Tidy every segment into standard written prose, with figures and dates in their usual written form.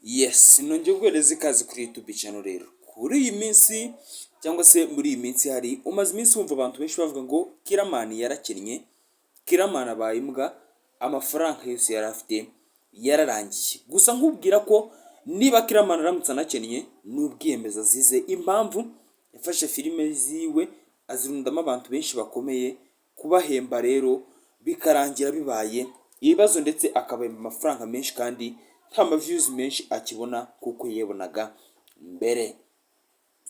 Yes, nongeye guhereza ikaze kuri YouTube channel. Rero kuri iyi minsi, cyangwa se muri iyi minsi, hari umaze iminsi wumva abantu benshi bavuga ngo Killaman yarakennye, Killaman abaye imbwa, amafaranga yose yari afite yararangiye. Gusa nkubwira ko niba Killaman aramutse anakennye, ni ubwiyemeza azize. Impamvu yafashe filime ziwe azirundamo abantu benshi bakomeye, kubahemba rero bikarangira bibaye ibibazo, ndetse akabahemba amafaranga menshi kandi nta ma views menshi akibona kuko yabonaga mbere.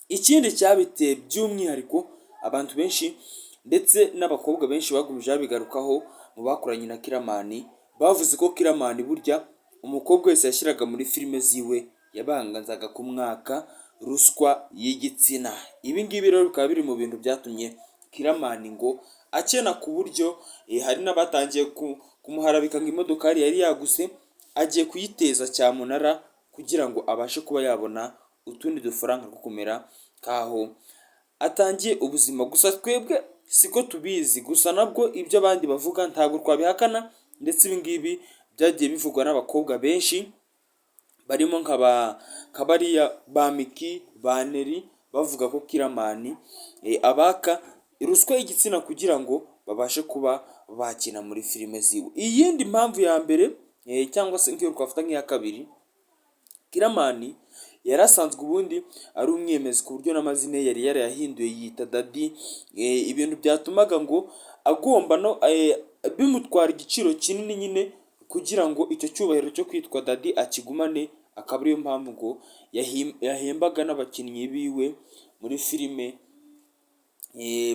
Ikindi cyabiteye, by'umwihariko abantu benshi ndetse n'abakobwa benshi bagumije babigarukaho mu bakoranye na Killaman, bavuze ko Killaman burya umukobwa wese yashyiraga muri filime ziwe yabanzaga kumwaka ruswa y'igitsina. Ibi ngibi rero bikaba biri mu bintu byatumye Killaman ngo akena, ku buryo hari n'abatangiye kumuharabika ngo imodokari yari yaguze agiye kuyiteza cyamunara kugira ngo abashe kuba yabona utundi dufaranga two kumera kaho atangiye ubuzima. Gusa twebwe siko tubizi, gusa nabwo ibyo abandi bavuga ntabwo twabihakana, ndetse ibi ngibi byagiye bivugwa n'abakobwa benshi barimo nka bariya ba Miki, ba Neri, bavuga ko Killaman abaka ruswa y'igitsina kugira ngo babashe kuba bakina muri filime ziwe. Iyindi mpamvu ya mbere, cyangwa se nk'iyo twafata nk'iya kabiri, Killaman yari asanzwe ubundi ari umwiyemezi, ku buryo n'amazina ye yari yarayahinduye yita Daddy, ibintu byatumaga ngo agomba no bimutwara igiciro kinini nyine kugira ngo icyo cyubahiro cyo kwitwa Daddy akigumane, akaba ariyo mpamvu ngo yahembaga n'abakinnyi biwe muri filime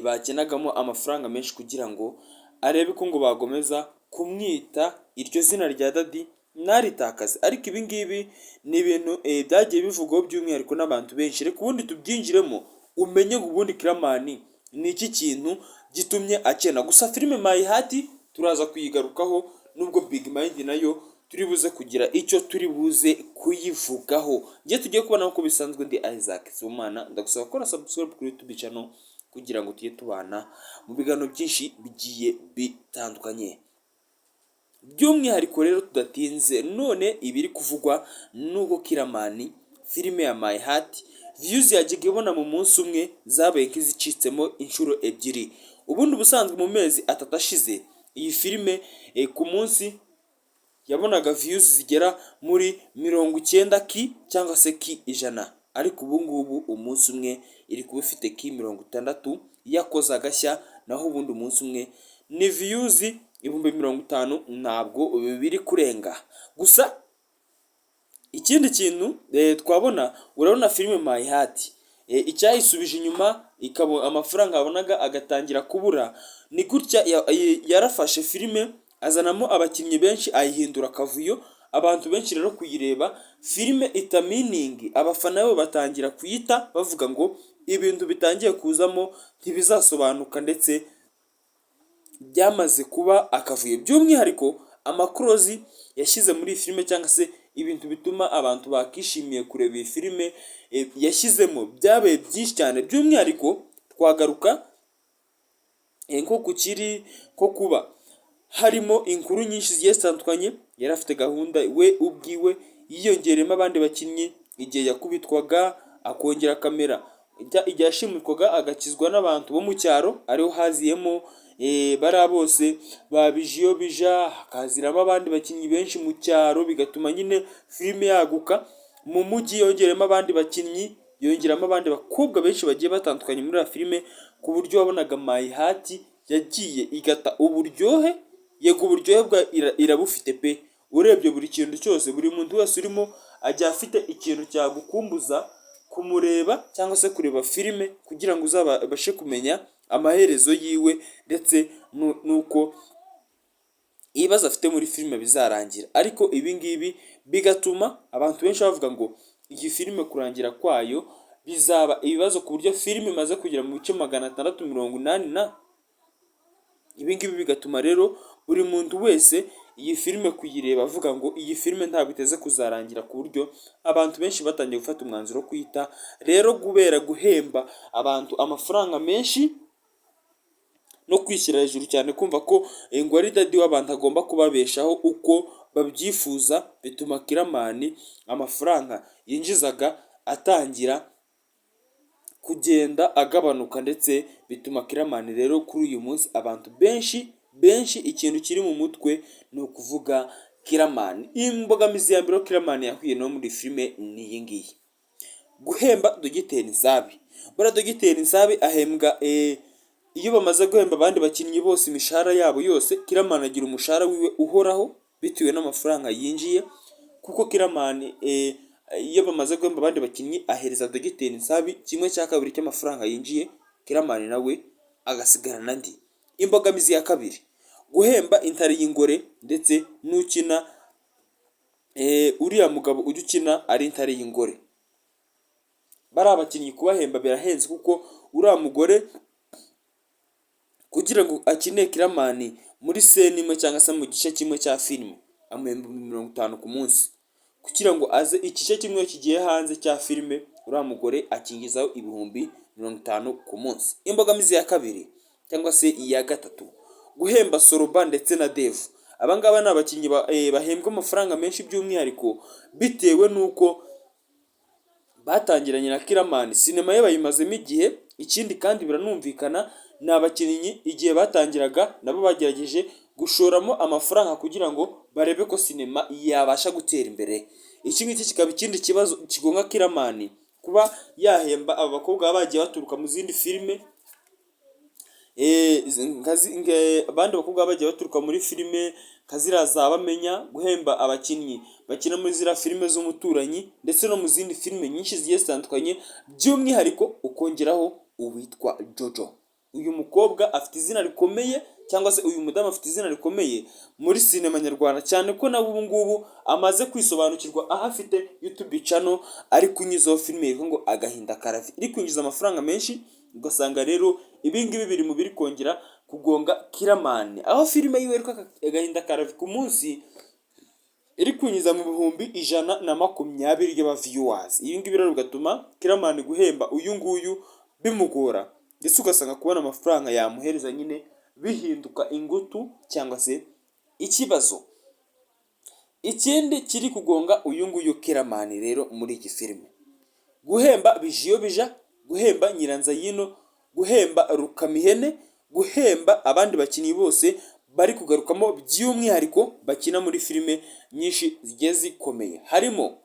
bakinagamo amafaranga menshi kugira ngo arebe ko ngo bagomeza kumwita iryo zina rya Daddy ntaritakaze. Ariko ibi ngibi ni ibintu byagiye bivugwaho by'umwihariko n'abantu benshi. Reka ubundi tubyinjiremo, umenye ngo ubundi Killaman ni iki kintu gitumye akena. Gusa filime My Heart turaza kuyigarukaho, nubwo Big Mind nayo turi buze kugira icyo turi buze kuyivugaho. Njye tugiye kubona uko bisanzwe, ndi Isaac Sibomana. Ndagusaba gukora subscribe kuri YouTube channel kugira ngo tujye tubana mu biganiro byinshi bigiye bitandukanye. By'umwihariko rero tudatinze, none ibiri kuvugwa nuko Killaman filime ya My Heart views yajyaga ibona mu munsi umwe zabaye nk'izicitsemo inshuro ebyiri. Ubundi ubusanzwe mu mezi 3 ashize iyi filime ku munsi yabonaga views zigera muri 90 K cyangwa se K 100, ariko ubu ngubu umunsi umwe iri kuba ifite K 60 yakoze agashya, naho ubundi umunsi umwe ni views 50,000, ntabwo biri kurenga. Gusa ikindi kintu twabona, urabona filime My Heart icyayisubije inyuma ikaba amafaranga yabonaga agatangira kubura, ni gutya yarafashe filime azanamo abakinnyi benshi, ayihindura akavuyo. Abantu benshi rero kuyireba filime ita meaning, abafana bo batangira kuyita bavuga ngo ibintu bitangiye kuzamo ntibizasobanuka, ndetse byamaze kuba akavuyo. By'umwihariko ama clause yashyize muri iyi filime, cyangwa se ibintu bituma abantu bakishimiye kureba iyi filime yashyizemo, byabaye byinshi cyane. By'umwihariko twagaruka nko ku kiri ko kuba harimo inkuru nyinshi zigiye zitandukanye. Yari afite gahunda we ubwiwe, yiyongeremo abandi bakinnyi, igihe yakubitwaga akongera akamera, igihe yashimutwaga agakizwa n'abantu bo mu cyaro, ariho haziyemo bariya bose ba Bijiyobija, hakaziramo abandi bakinnyi benshi mu cyaro, bigatuma nyine filime yaguka. Mu mujyi yongeremo abandi bakinnyi, yongeramo abandi bakobwa benshi bagiye batandukanye muri iriya filime, ku buryo wabonaga My Heart yagiye igata uburyohe. Yego, uburyohe bwa irabufite pe! Urebye buri kintu cyose, buri muntu wese urimo ajya afite ikintu cyagukumbuza kumureba cyangwa se kureba filime kugira ngo uzabashe kumenya amaherezo yiwe, ndetse n'uko ibibazo afite muri filime bizarangira. Ariko ibi ngibi bigatuma abantu benshi bavuga ngo iyi filime kurangira kwayo bizaba ibibazo, ku buryo filime imaze kugera mu bice 680 na ibi ngibi bigatuma rero buri muntu wese iyi filime kuyireba avuga ngo iyi filime ntabwo iteze kuzarangira, ku buryo abantu benshi batangiye gufata umwanzuro wo kuyita rero kubera guhemba abantu amafaranga menshi no kwishyira hejuru cyane, kumva ko ngo ari Daddy w'abantu, agomba kubabeshaho uko. babyifuza, bituma Killaman amafaranga yinjizaga atangira kugenda agabanuka, ndetse bituma Killaman rero kuri uyu munsi abantu benshi benshi ikintu kiri mu mutwe ni ukuvuga Killaman. Imbogamizi ya mbere Killaman yahuye no muri filime ni iyi ngiyi: guhemba Dogiteri Nsabi. Buriya Dogiteri Nsabi ahembwa, iyo bamaze guhemba abandi bakinnyi bose imishahara yabo yose, Killaman agira umushahara wiwe uhoraho bitewe n'amafaranga yinjiye, kuko Killaman iyo bamaze guhemba abandi bakinnyi ahereza Dogiteri Nsabi 1/2 cy'amafaranga yinjiye, Killaman nawe agasigarana andi. Imbogamizi ya kabiri: guhemba Intare y'Ingore ndetse n'ukina uriya mugabo ujya ukina ari Intare y'Ingore. Bariya abakinnyi kubahemba birahenze, kuko uriya mugore kugira ngo akine Killaman muri scene imwe cyangwa se mu gice kimwe cya filime amuhemba 50,000 ku munsi. Kugira ngo aze igice kimwe kigiye hanze cya filime, uriya mugore akinjizaho 50,000 ku munsi. Imbogamizi ya kabiri cyangwa se iya gatatu: guhemba Soroba ndetse na Devu. Aba ngaba ni abakinnyi bahembwa amafaranga menshi, by'umwihariko bitewe n'uko batangiranye na Killaman, sinema ye bayimazemo igihe. Ikindi kandi biranumvikana, ni abakinnyi igihe batangiraga nabo bagerageje gushoramo amafaranga kugira ngo barebe ko sinema yabasha gutera imbere. Iki ngiki kikaba ikindi kibazo kigonga Killaman, kuba yahemba aba bakobwa baba bagiye baturuka mu zindi filime, abandi bakobwa baba bagiye baturuka muri filime nka ziriya za Bamenya, guhemba abakinnyi bakina muri ziriya filime z'Umuturanyi ndetse no mu zindi filime nyinshi zigiye zitandukanye, by'umwihariko ukongeraho uwitwa Jojo. Uyu mukobwa afite izina rikomeye, cyangwa se uyu mudamu afite izina rikomeye muri sinema nyarwanda, cyane ko nawe ubu ngubu amaze kwisobanukirwa, aho afite YouTube channel ari kunyuzaho filime yitwa ngo Agahinda Karavi, iri kwinjiza amafaranga menshi. Ugasanga rero ibi ngibi biri mu biri kongera kugonga Killaman, aho filime yiwe yitwa Agahinda Karavi ku munsi iri kwinjiza mu 120,000 by'aba viewers. Ibi ngibi rero bigatuma Killaman guhemba uyu nguyu bimugora, ndetse ugasanga kubona amafaranga yamuhereza nyine bihinduka ingutu cyangwa se ikibazo. Ikindi kiri kugonga uyu nguyu Killaman rero muri iyi filime: guhemba Bijiyobija, guhemba Nyiranzayino, guhemba Rukamihene, guhemba abandi bakinnyi bose bari kugarukamo, by'umwihariko bakina muri filime nyinshi zigiye zikomeye, harimo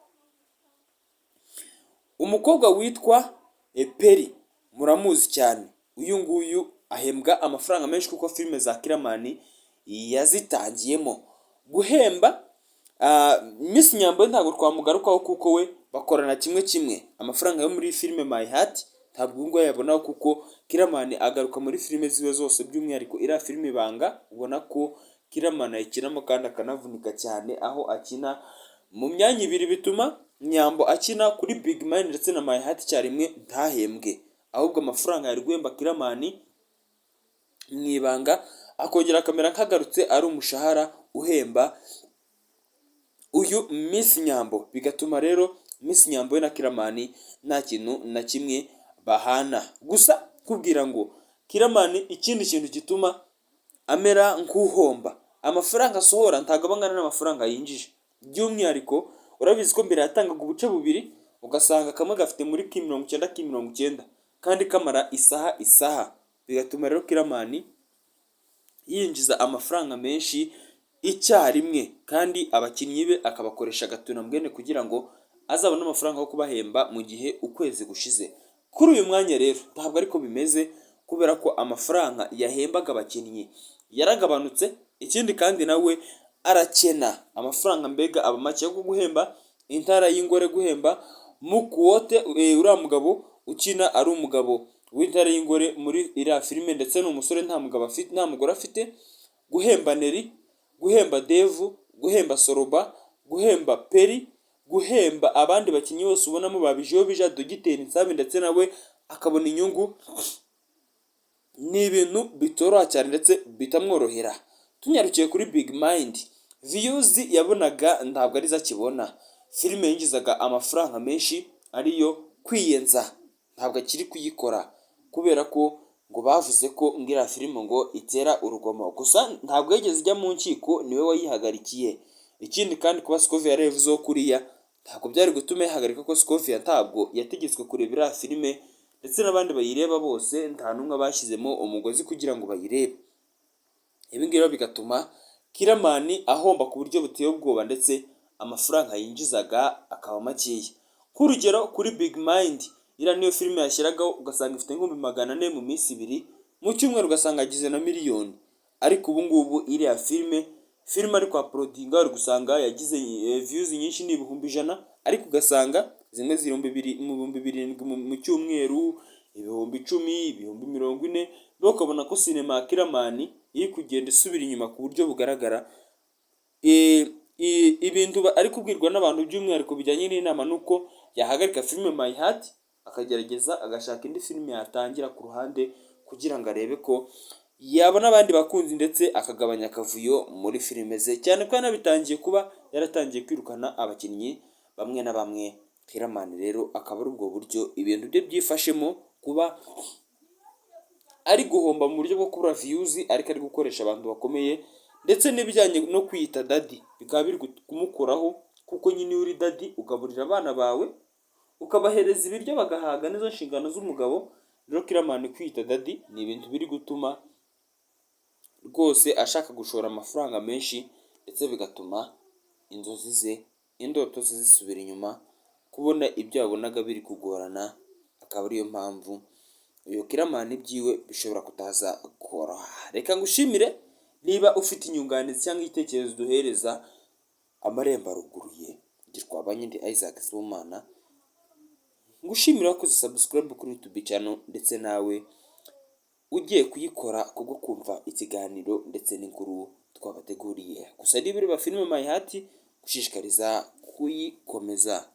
umukobwa witwa Eperi, muramuzi cyane. Uyu nguyu ahembwa amafaranga menshi kuko filime za Killaman yazitangiyemo. Guhemba Miss Nyambo ntabwo twamugarukaho kuko we bakorana kimwe kimwe. Amafaranga yo muri filime My Heart ntabwo uyu nguyu ayabonaho, kuko Killaman agaruka muri filime ziwe zose, by'umwihariko iriya filime Ibanga, ubona ko Killaman ayikinamo kandi akanavunika cyane, aho akina mu myanya ibiri, bituma Nyambo akina kuri Big Mind ndetse na My Heart icyarimwe ntahembwe, ahubwo amafaranga yari guhemba Killaman mu Ibanga akongera akamera nk'agarutse ari umushahara uhemba uyu Miss Nyambo, bigatuma rero Miss Nyambo we na Killaman nta kintu na kimwe bahana. Gusa kubwira ngo Killaman, ikindi kintu gituma amera nk'uhomba, amafaranga asohora ntabwo aba angana n'amafaranga yinjije. By'umwihariko urabizi ko mbere yatangaga ubuce bubiri, ugasanga kamwe gafite muri ki 90 ki 90 kandi kamara isaha isaha, bigatuma rero Killaman yinjiza amafaranga menshi icyarimwe, kandi abakinnyi be akabakoresha agatunambwene kugira ngo azabone amafaranga yo kubahemba mu gihe ukwezi gushize. Kuri uyu mwanya rero ntabwo ariko bimeze, kubera ko amafaranga yahembaga abakinnyi yaragabanutse. Ikindi kandi nawe arakena, amafaranga mbega aba make yo guhemba Intara y'Ingore, guhemba Mukuwote, uriya mugabo ukina ari umugabo w'Intare y'Ingore muri iriya filime, ndetse ni umusore, nta mugabo afite, nta mugore afite, guhemba Neri, guhemba Devu, guhemba Soroba, guhemba Peri, guhemba abandi bakinnyi bose ubonamo ba Bijiyobija, Dogiteri Nsabi, ndetse nawe akabona inyungu, ni ibintu bitoroha cyane ndetse bitamworohera. Tunyarukiye kuri Big Mind, views yabonaga ntabwo arizo akibona. Filime yinjizaga amafaranga menshi ariyo Kwiyenza ntabwo akiri kuyikora, kubera ko ngo bavuze ko ngo iriya filime ngo itera urugomo. Gusa ntabwo yigeze ijya mu nkiko, niwe wayihagarikiye. Ikindi kandi, kuba Scovia yarabivuzeho kuriya ntabwo byari gutuma yahagarika, ko Scovia ntabwo yategetswe kureba iriya filime, ndetse n'abandi bayireba bose nta n'umwe bashyizemo umugozi kugira ngo bayirebe. Ibi ngibi rero bigatuma Killaman ahomba ku buryo buteye ubwoba, ndetse amafaranga yinjizaga akaba makeya. Nk'urugero kuri Big Mind, iriya niyo filime yashyiragaho ugasanga ifite nk'ibihumbi 400 mu minsi 2, mu cyumweru ugasanga agize na miliyoni. Ariko ubu ngubu iriya filime ari kwa uploadinga, uri gusanga yagize views nyinshi ni 100,000, ariko ugasanga zimwe ziri mu 7,000 mu cyumweru, 10,000, 40,000. Rero ukabona ko sinema ya Killaman iri kugenda isubira inyuma ku buryo bugaragara. Ibintu ari kubwirwa n'abantu, by'umwihariko bijyanye n'inama, ni uko yahagarika filime My Heart, akagerageza agashaka indi filime yatangira ku ruhande kugira ngo arebe ko yabona abandi bakunzi, ndetse akagabanya akavuyo muri filime ze, cyane ko yanabitangiye kuba yaratangiye kwirukana abakinnyi bamwe na bamwe. Killaman rero akaba ari ubwo buryo ibintu bye byifashemo, kuba ari guhomba mu buryo bwo kubura views, ariko ari gukoresha abantu bakomeye, ndetse n'ibijyanye no kwiyita daddy bikaba biri kumukoraho, kuko nyine iyo uri daddy ugaburira abana bawe, ukabahereza ibiryo bagahaga, nizo nshingano z'umugabo. Rero Killaman kwiyita daddy ni ibintu biri gutuma rwose ashaka gushora amafaranga menshi, ndetse bigatuma inzozi ze, indoto ze zisubira inyuma, kubona ibyo yabonaga biri kugorana. Akaba ariyo mpamvu uyu Killaman ibyiwe bishobora kutaza koroha. Reka ngushimire. Niba ufite inyunganizi cyangwa igitekerezo duhereza, amarembo aruguruye. Twabanye, ndi Isaac Sibomana, ngushimira wakoze subscribe kuri YouTube channel, ndetse nawe ugiye kuyikora kubwo kumva ikiganiro ndetse n'inkuru twabateguriye. Gusa niba ureba filime My Heart, gushishikariza kuyikomeza.